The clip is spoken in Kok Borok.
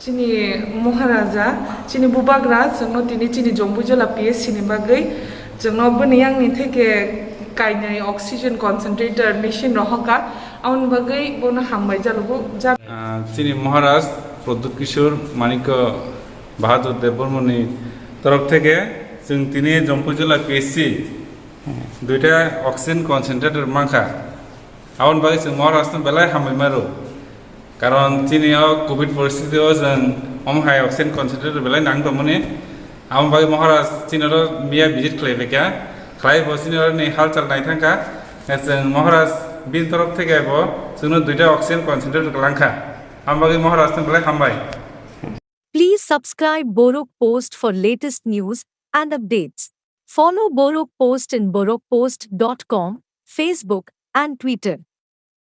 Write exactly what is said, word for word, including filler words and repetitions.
Chini Maharaja, chini Bubagra, chwngno tini chini Jompuijala P S C ni bagwi, chwngno bini yangni theke kainwi oxygen concentrator machine rohorkha, aboni bagwi bono hambai jalogo. Ah, chini Maharaj Pradyut Kishore Manikya Bahadur Debbarmani torok theke chwng tini Jompuijala P S C duita oxygen concentrator mankha. Aboni bagwi chwng Maharajno belai hambai mano. Karon chini o covid poristiti o chwng omo hai oxygen concentrator belai nang tongmani. Aboni bagwi Maharaj chini oro miya visit khlai phaikha. Khlai bo chini oro ni halchal nai thangkha. Chwng Maharaj bini torok theke bo chwngno duita oxygen concentrator kwlangkha. Aboni bagwi Maharajno belai hambai. Please subscribe Borok Post for latest news and updates. Follow Borok Post in borok post dot com, Facebook, and Twitter.